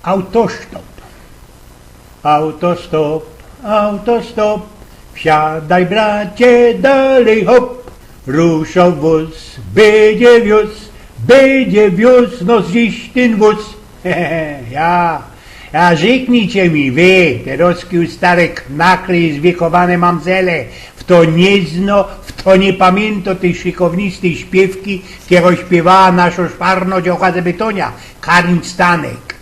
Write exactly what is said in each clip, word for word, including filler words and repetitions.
Autostop. Autostop, autostop, wsiadaj, bracie, dalej hop. Ruszał wóz, bydzie wiózł, bydzie wiózł, no zdziś tyn wóz. Ja, ja, rzeknijcie mi, wy, te rozki już stare knakle i zwiekowane mamzele, w to niy zno, w to niy pamiyntŏ tyj szykownistyj śpiywki, kierõ śpiywała naszŏ szwarnŏ dziołcha ze Bytōnia, Karin Stanek.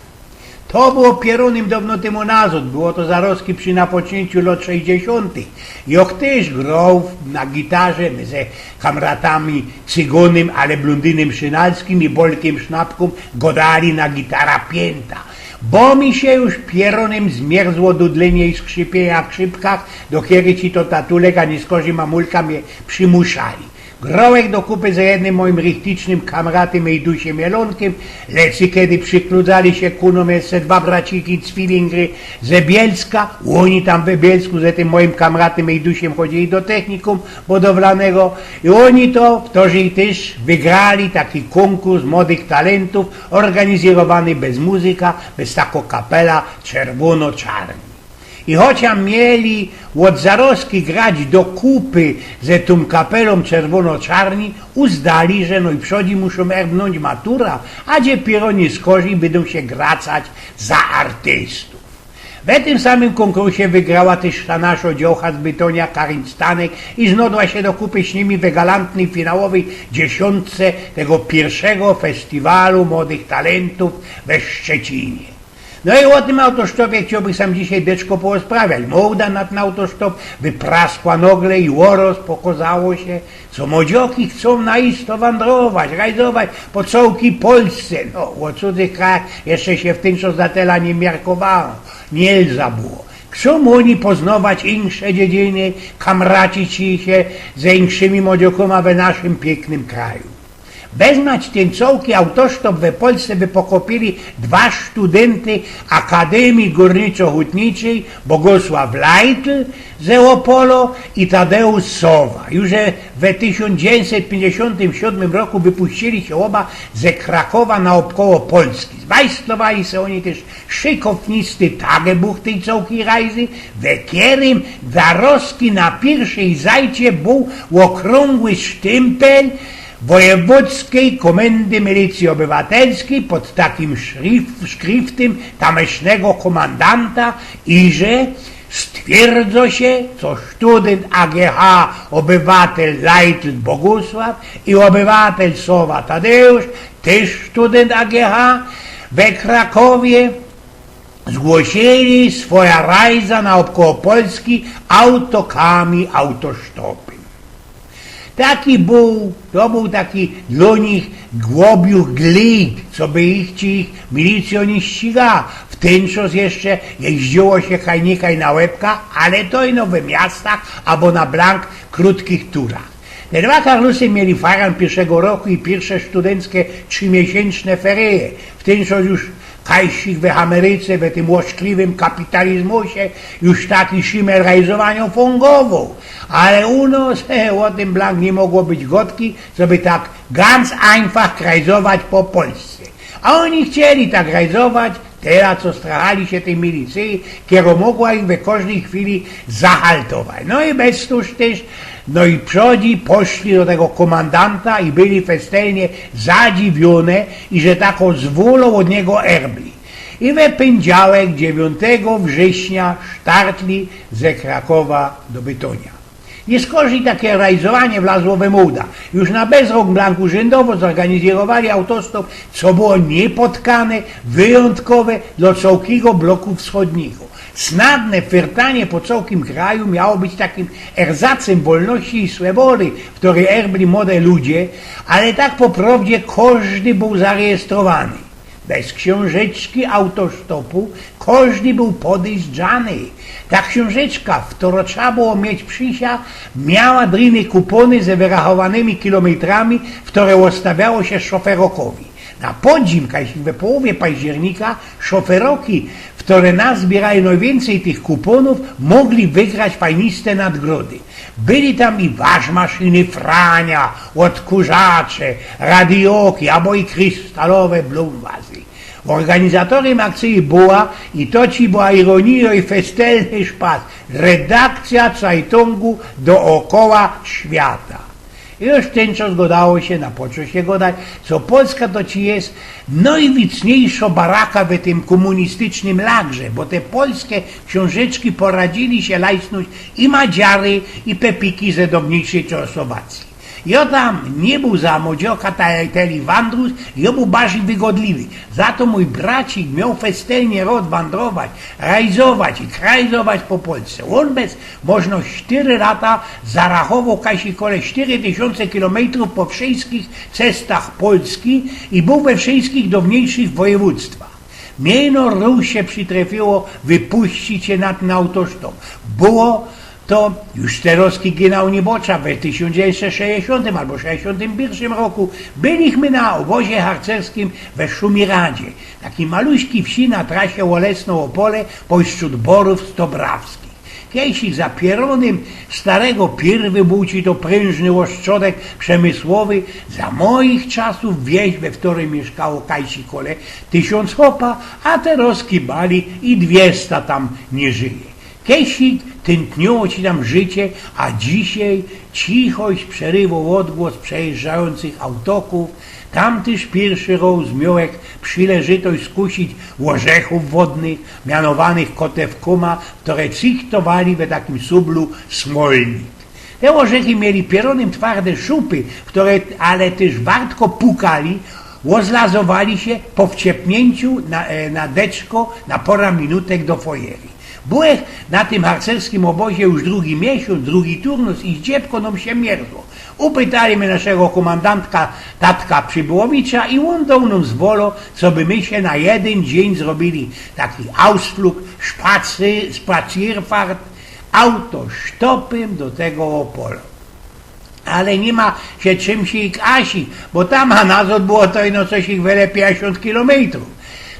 To było pierōnym downo tymu nazŏd, było to zarozki przi napoczninciu lŏt sześćdziesiōntych. Jŏ tyż groł na gitarze, my ze kamratami Cygōnym, ale Blōndynym Szynalskim i Bolkiym Sznapkōm godali na gitara piynta. Bo mi sie już pierōnym zmierzło dudlynie i skrzypienia w skrzypkach, do kiedyś i to tatulek, a niyskorzij mamulka mie przimuszali. Grołech do kupy ze jednym mojim richticznym kamratym Ejdusiem Jelōnkiym, lecy kedy przikludzali sie ku nōm jeszcze dwa braciki Cwilingry ze Bielska, ôni tam we Bielsku ze tym mojim kamratym Ejdusiem chodzili do technikōm budowlanego i ôni to, wtŏrzi tyż wygrali taki kōnkurs młodych talentōw, ôrganizyrowany bez muzyka, bez takõ kapela Czerwōno-Czarni. I chociaż mieli ôd zarozki grać do kupy ze tōm kapelōm Czerwōno-Czarni, uzdali, że nojprzodzi muszōm erbnōńć matura, a dziepiero niyskorzij bydōm sie gracać za artystōw. We tym samym kōnkursie wygrała tyż ta naszŏ dziołcha z Bytōnia Karin Stanek i znŏdła sie do kupy z nimi we galantnyj finałowyj dziesiōntce tego piyrszego festiwalu młodych talentōw we Szczecinie. No i ô tym autostopie chciołbych sam dzisiej deczko porozprawiać. Moda na tyn autostop wypraskła nogle i ôroz pokŏzało sie, co młodzioki chcōm naisto wandrować, rajzować po cołkij Polsce. No, ô cudzych krajach jeszcze sie w tyn czŏs za tela niy miarkowało, niy lza było. Chcōm ôni poznować insze dziedziny, kamracić sie ze inszymi młodziokōma we naszym piyknym kraju. Weznać tyn cołki autostop we Polsce by pokopiyli dwa studynty Akademii Gōrniczo-Hutniczyj, Bogusław Leitl ze Ôpolo i Tadeusz Sowa. Już we tysiōnc dziewiyńćset piyńćdziesiōntym siōdmym roku wypuścili sie ôba ze Krakowa na ôbkoło Polski. Zmajstrowali se ôni tyż szykownisty tagebuch tyj cołkij rajzy, we kerym zarozki na piyrszij zajcie bōł ôkrōngły sztympel Wojewōdzkij Kōmendy Milicyje Ôbywatelskij pod takim szrif-, szkryftym tamysznego kōmandanta, iże stwierdzo sie, co sztudynt A G H ôbywatel Leitl Bogusław i ôbywatel Sowa Tadeusz, tyż sztudynt A G H we Krakowie, zgłosiyli swoja rajza na ôbkoło Polski autokami, autostopy. Taki bōł, to bōł taki dlō nich głobiuch glejt, co by ich ci milicyjŏ niy ściga. W tyn czŏs jeszcze jeździło sie kaj nikaj na łebka, ale to ino we miastach abo na blank krōtkich turach. Te dwa karlusy mieli faran piyrszego roku i piyrsze sztudynckie trzymiysiynczne feryje. W tyn czŏs już kajsik we Ameryce, we tym ôszkliwym kapitalizmusie, już taki szimel rajzowaniŏ fōngowoł. Ale u nŏs, he, ô tym blank niy mogło być gŏdki, coby tak ganz ajnfach rajzować po Polsce. A ôni chcieli tak rajzować, tela co strachali sie tyj milicyje, kerŏ mogła ich we kożdyj chwili zahaltować. No i bez tōż tyż, no i przodzi poszli do tego kōmandanta i byli festelnie zadziwiōne, iże takŏ zwōlŏ ôd niego erbli. I we pyndziałek, dziewiōntego września, sztartli ze Krakowa do Bytōnia. Niy skorzij take rajzowanie wlazło we mōda. Już na bezrok blank urzyndowo zorganizyrowali autostop, co było niypotkane, wyjōntkowe dlŏ cołkigo bloku wschodnigo. Snadne fyrtanie po cołkim kraju miało być takim erzacym wolności i swobody, w ktorej erbli młode ludzie, ale tak po prŏwdzie kożdy bōł zarejestrowany. Bez ksiōnżeczki autostopu kożdy bōł podyjrzany. Ta ksiōnżeczka, w ktorŏ trzeba było mieć przi sia, miała dryjne kupōny ze wyrachowanymi kilometrami, które ôstawiało sie szoferŏkowi. Na podzimka, jeźli we połowie października, szoferŏki, które nazbiyrali nojwiyncyj tych kupōnōw, mogli wygrać fajniste nadgrody. Byli tam i waszmaszyny Frania, ôdkōrzacze, radioki, abo i krystalowe blumwazy. Organizatorym akcyje była, i to ci była ironijo i festelny szpas, redakcyjo cajtungu Dookoła Świata. I już w tyn czas godało sie, napoczło sie godać, co Polska to ci je nojwicniejszo baraka w tym kōmunistycznym lagrze, bo te polske ksiōnżeczki poradziyli sie lajsnōńć i Madziary, i Pepiki ze downiejszyj Czechosłowacyje. Jŏ tam niy bōł za młodzioka, ta-, teli wandrus, jŏ bōł barzij wygodliwy. Za to mōj bracik mioł festelnie rŏd wandrować, rajzować i krajzować po Polsce. Ôn bez możno sztyry lata zarachowoł kajsi kole sztyry tysiōnce kilometrōw po wszyjskich cestach Polski i bōł we wszyjskich downiejszych wojewōdztwach. Mie ino rŏz sie przitrefiło wypuścić sie na tyn autostop. Było to już terŏzki gynał Nieboczka we tysiōnc dziewiyńćset szejśćdziesiōntym abo szejśćdziesiōntym piyrszym roku. Byliśmy na ôbozie harcerskim we Szumiradzie, takij maluśkij wsi na trasie Olesno-Ôpole, pośrōd borōw stobrawskich. Kejsik za pierōnym starego Pirwy bōł ci to prynżny ôstrzodek przemysłowy. Za moich czasōw wieś, we wtorej miyszkało kajsi kole tysiōnc chopa, a terŏzki bali i dwiesta tam niy żyje. Kejsik tyntniło ci tam życie, a dzisiej cichość przerywoł ôdgłos przejeżdżajōncych autokōw. Tam tyż piyrszy rŏz miołech przileżytość skusić ôrzechōw wodnych, mianowanych kotewkōma, wtore cychtowali we takim sublu smolnik. Te ôrzechy mieli pierōnym twarde szupy, wtore, ale tyż wartko pukali, ôzlazowali sie po wciepniyńciu na, e, na deczko na pora minutek do fojery. Byłech na tym harcerskim ôbozie już drugi miesiōnc, drugi turnus i zdziebko nōm sie mierzło. Upytali my naszego kōmandantka, tatka Przybyłowicza, i ôn doł nōm zwolo, coby my sie na jedyn dziyń zrobiyli taki Ausflug, szpacy-, Spazierfahrt, autostopym do tego Ôpola. Ale niy ma sie czym sie ich asi, bo tam a nazŏd było to ino coś ich wele piyńćdziesiōnt kilometrōw.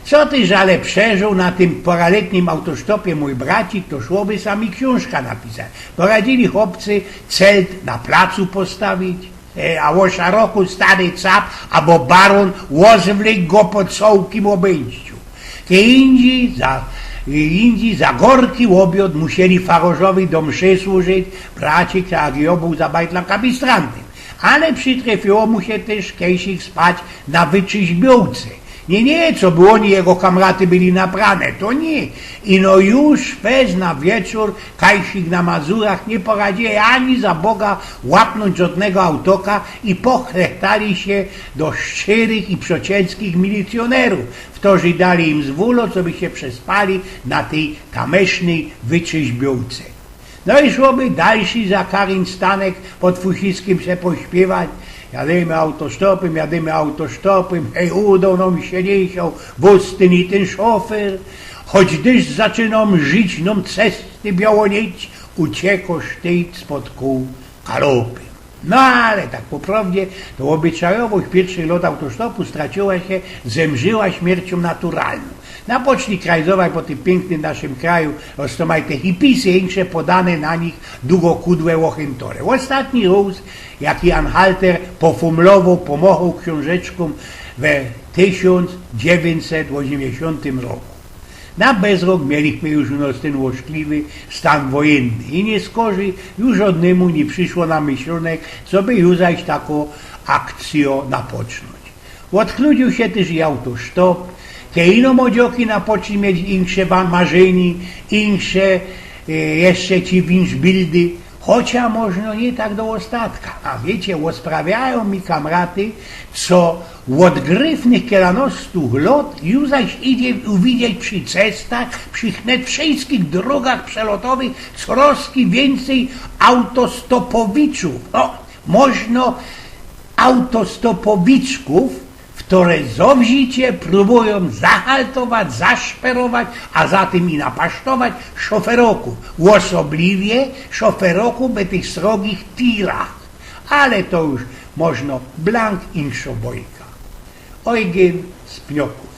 Co tyż ale przeżōł na tym paralytnym autostopie mōj bracik, to szłoby sami ksiōnżka napisać. Poradziyli chopcy celt na placu postawić, e, a ô szaroku stary cap abo barōn ôzwlyk go po cołkim ôbejściu. Kej indzij za, indzij za gorki ôbiod musieli farożowi do mszy służyć, bracik, tak jak jŏ bōł za bajtlaka bistrantym. Ale przitrefiło mu sie tyż kejsik spać na wyczyźbiōłce. Niy, niy, coby ôni i jego kamraty byli naprane, to niy. Ino już fest na wieczōr, kajsik na Mazurach, niy poradziyli ani za Boga łapnōńć żŏdnego autoka i pochlechtali sie do szczerych i przocylskich milicjōnerōw, wtorzy dali im zwolo, coby sie przespali na tyj tamysznyj wyczyźbiōłce. No i szłoby dalszy za karyń stanek pod Fusiskim se pośpiywać. Jadymy autostopym, jadymy autostopym, hej, udoł nōm sie dzisiej wōz tyn i tyn szofer. Choć dyszcz zaczynōm, żyć nōm cesty biało nić, uciekŏsz ty spod kōł galopym. No ale tak po prŏwdzie, to ôbyczajowość piyrszych lŏt autostopu straciła sie, zemrzyła śmierciōm naturalnōm. Napoczli krajzować po tym piyknym naszym kraju roztōmajte hipisy i insze podane na nich dugokudłe ôchymtory. Ôstatni rŏz, jaki Anhalter pofumlowoł, pomochoł ksiōnżeczkōm we tysiōnc dziewiyńćset ôziymdziesiōntym roku. Na bezrok mieli my już u nos tyn ôszkliwy stan wojynny i niyskorzij już żŏdnymu niy prziszło na myślōnek, coby już zaś takõ akcyjõ napocznōńć. Ôdchludziōł sie tyż i autostop, kej ino młodzioki napoczli mieć insze wa-, marzynie, insze, e, jeszcze ci winszbildy, chocia możno niy tak do ôstatka. A wiycie, ôsprawiajōm mi kamraty, co ôd gryfnych kielanŏstōw lŏt już zaś idzie uwidzieć przi cestach, przi wnet wszyjskich drōgach przelotowych corŏz wiyncyj autostopowiczōw. No, możno autostopowiczkōw, wtore zŏwzicie prōbujōm zahaltować, zaszperować, a za tym i napasztować szoferokōw, ôsobliwie szoferokōw we tych srogich tirach. Ale to już możno blank inkszŏ bojka. Ojgyn z Pniokōw.